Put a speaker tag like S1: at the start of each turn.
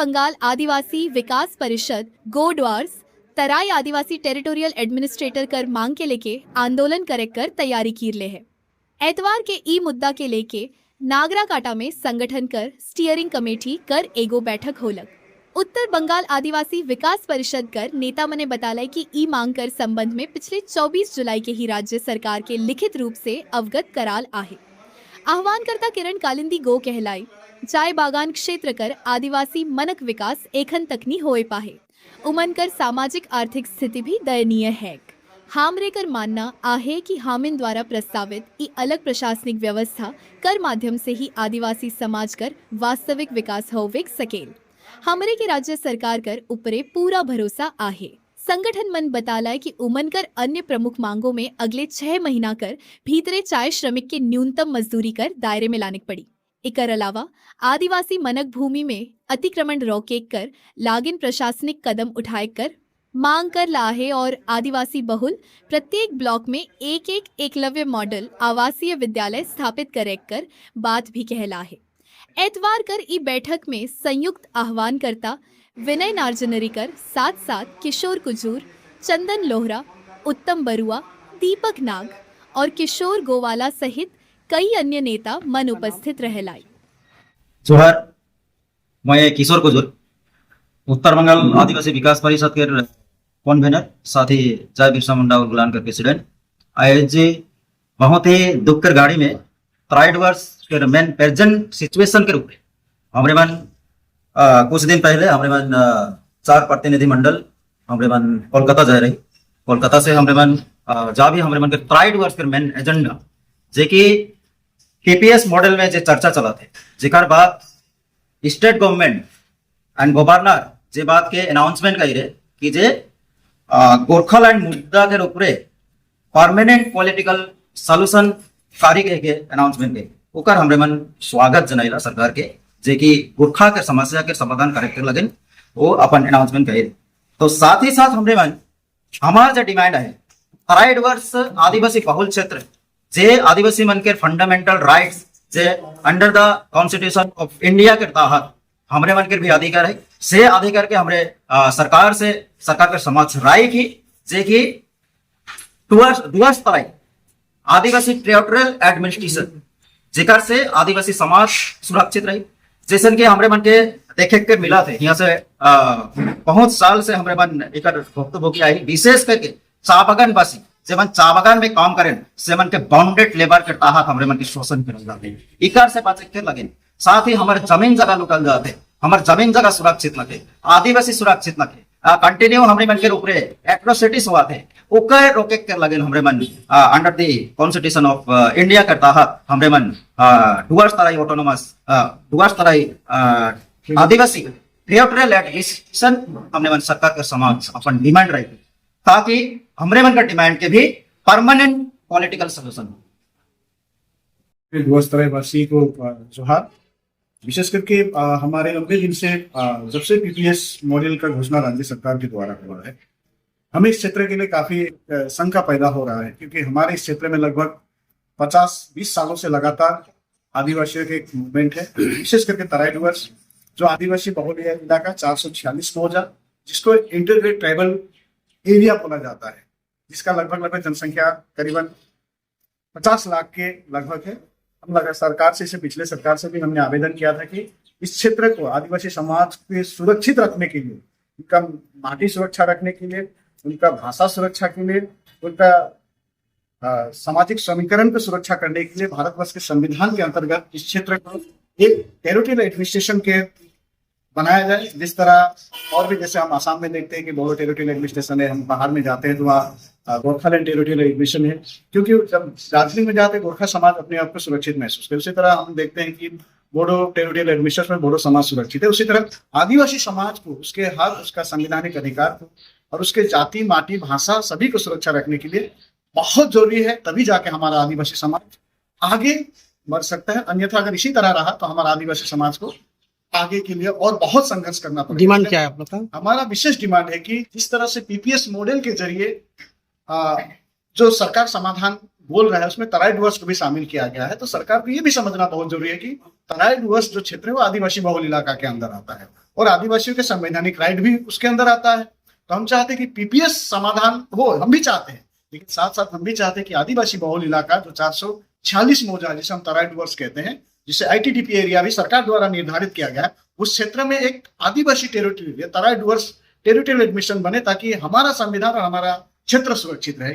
S1: बंगाल आदिवासी विकास परिषद गोडवार्स तराई आदिवासी territorial administrator कर मांग के लेके आंदोलन करे कर तैयारी कीर ले है। एतवार के ई मुद्दा के लेके नागराकाटा में संगठन कर स्टीयरिंग कमेटी कर एगो बैठक होलक। उत्तर बंगाल आदिवासी विकास परिषद कर नेता मने बताला कि ई मांग कर संबंध में पिछले 24 जुलाई के ही राज्य सरकार के लिखित रूप से अवगत कराल आहे। आह्वानकर्ता किरण कालिंदी गो कहलाई, चाय बागान क्षेत्र कर आदिवासी मनक विकास एखन तक नहीं होए पाहे। उमन कर सामाजिक आर्थिक स्थिति भी दयनीय है। हामरे कर मानना आहे कि हामिन द्वारा प्रस्तावित ई अलग प्रशासनिक व्यवस्था कर माध्यम से ही आदिवासी समाज कर वास्तविक विकास होवे सकेल। हमरे के राज्य सरकार कर ऊपरे पूरा भरोसा आहे। संगठन मन बताला कि उमन कर अन्य प्रमुख मांगों में अगले 6 महीना कर भीतरे चाय श्रमिक के न्यूनतम मजदूरी कर दायरे में लाने पड़ी। इकर अलावा आदिवासी मनक भूमि में अतिक्रमण रोके कर लागिन प्रशासनिक कदम उठाए कर मांग कर लाहे और आदिवासी बहुल प्रत्येक ब्लॉक में एक एक एकलव्य मॉडल आवासीय विद्यालय स्थापित करे कर बात भी कहला है। एतवार कर ई बैठक में संयुक्त आह्वानकर्ता विनय नार्जनरीकर साथ साथ किशोर कुजूर, चंदन लोहरा, उत्तम बरुआ, दीपक नाग और किशोर गोवाला सहित कई अन्य नेता मन उपस्थित रहलाई।
S2: जोहार, मैं किशोर कुजूर, उत्तर बंगाल आदिवासी विकास परिषद के कन्वेनर, साथ ही जय बिरसा मुंडा उलगुलान के प्रेसिडेंट। आज बहुत ही दुख कर घड़ी में तराई डुअर्स के मेन प्रेजेंट सिचुएशन के रूप में हमरे मन कुछ दिन पहले हमरे मन चार प्रतिनिधि मंडल हमरे मन कोलकाता जा रही। कोलकाता से हमरे मन जा भी हमरे मन के तराई डुअर्स के मेन एजेंडा, जे कि पीपीएस मॉडल में जे चर्चा चला थे, जेकर बाद स्टेट गवर्नमेंट एंड गवर्नर जे बात के अनाउंसमेंट कही रहे कि जे गोरखालैंड मुद्दा के ऊपरे परमानेंट पॉलिटिकल सॉल्यूशन कारी के अनाउंसमेंट के ओकर हमरे मन स्वागत जनाइला सरकार के, जे कि गोरखा के समस्या के समाधान करे के लगन वो अपन अनाउंसमेंट कही। तो साथ ही साथ हमरे मन हमार जो डिमांड है, तराई डुअर्स आदिवासी बहुल क्षेत्र, जे आदिवासी मन के fundamental rights J under the Constitution of India के तहत हमरे मन के भी अधिकार है, से अधिकार के हमरे सरकार से, सरकार के समक्ष राय की, जे कि डुअर्स डुअर्स तराई आदिवासी टेरिटोरियल एडमिनिस्ट्रेशन, जेकर से आदिवासी समाज सुरक्षित रही। जैसन के हमरे मन के देखे के मिला थे, यहाँ से बहुत साल से हमरे मन एकर भुक्तभोगी आई। विशेष करके चा बागान वासी, जे मन चा बागान में काम करें, से मन के बॉन्डेड लेबर के तहत हमरे मन के शोषण करल जाते, इकर से बचे के लगे। साथ ही हमारे जमीन जगह लुटल जाते, हमारे जमीन जगह सुरक्षित लगे, आदिवासी सुरक्षित लगे। कंटिन्यू हमरे मन के ऊपरे एट्रोसिटीज हुआ थे, ओकर रोके के लगे हमरे मन under the Constitution of India के तहत हमरे मन डुअर्स तराई ऑटोनोमस, डुअर्स तराई आदिवासी टेरिटोरियल एडमिनिस्ट्रेशन हमने मन सरकार के समक्ष अपन डिमांड रही, ताकि हमरे मन का डिमांड के भी परमानेंट पॉलिटिकल सोल्यूशन हो।
S3: डुअर्स तराईवासी को जोहार। विशेष करके हमारे लंबे दिन से, जब से पीपीएस मॉडल का घोषणा राज्य सरकार के द्वारा हुआ है, हमें इस क्षेत्र के लिए काफी शंका पैदा हो रहा है, क्योंकि हमारे इस क्षेत्र में लगभग 50-20 सालों से लगातार आदिवासियों के एक मूवमेंट है। विशेष करके तराई डुअर्स, जो आदिवासी बहुल इलाका, 446 मौजा, जिसको इंटीग्रेटेड ट्राइबल एरिया बोला जाता है, जिसका लगभग लगभग जनसंख्या करीबन 50 लाख के लगभग है। हम लगा सरकार से, इसे पिछले सरकार से भी हमने आवेदन किया था कि इस क्षेत्र को आदिवासी समाज के सुरक्षित रखने के लिए, उनका माटी सुरक्षा रखने के लिए, उनका भाषा सुरक्षा के लिए, उनका सामाजिक समीकरण को सुरक्षा करने के लिए भारतवर्ष के संविधान के अंतर्गत इस क्षेत्र को एक टेरिटोरियल एडमिनिस्ट्रेशन के बनाया जाए। जिस तरह और भी, जैसे हम आसाम में देखते हैं कि बोडो टेरिटोरियल एडमिनिस्ट्रेशन है, हम बाहर में जाते हैं तो वहाँ गोरखालैंड टेरिटोरियल एडमिनिस्ट्रेशन है, क्योंकि जब दार्जिलिंग में जाते हैं, गोरखा समाज अपने आप को सुरक्षित महसूस करे। उसी तरह हम देखते हैं कि बोडो टेरिटोरियल एडमिनिस्ट्रेशन में बोडो समाज सुरक्षित है। उसी तरह आदिवासी समाज को उसके हक, उसका संवैधानिक अधिकार को और उसके जाति, माटी, भाषा सभी को सुरक्षा रखने के लिए बहुत जरूरी है। तभी जाके हमारा आदिवासी समाज आगे बढ़ सकता है। अन्यथा अगर इसी तरह रहा तो हमारा आदिवासी समाज को आगे के लिए और बहुत संघर्ष करना पड़ेगा।
S4: डिमांड क्या है आप लोग का?
S3: हमारा विशेष डिमांड है कि जिस तरह से पीपीएस मॉडल के जरिए जो सरकार समाधान बोल रहा है उसमें तराई डुअर्स को भी शामिल किया गया है। तो सरकार को ये भी समझना बहुत जरूरी है कि तराई डुअर्स जो क्षेत्र है, वो आदिवासी बहुल इलाका के अंदर आता है और आदिवासियों के संवैधानिक राइट भी उसके अंदर आता है। तो हम चाहते हैं कि पीपीएस समाधान हो, हम भी चाहते हैं, लेकिन साथ साथ हम भी चाहते हैं कि आदिवासी बहुल इलाका जो 446 मौजा, जिसे हम तराई डुअर्स कहते हैं, जिसे आईटीडीपी एरिया भी सरकार द्वारा निर्धारित किया गया है, उस क्षेत्र में एक आदिवासी टेरिटरी, तराई डुअर्स टेरिटोरियल एडमिनिस्ट्रेशन बने, ताकि हमारा संविधान और हमारा क्षेत्र सुरक्षित रहे।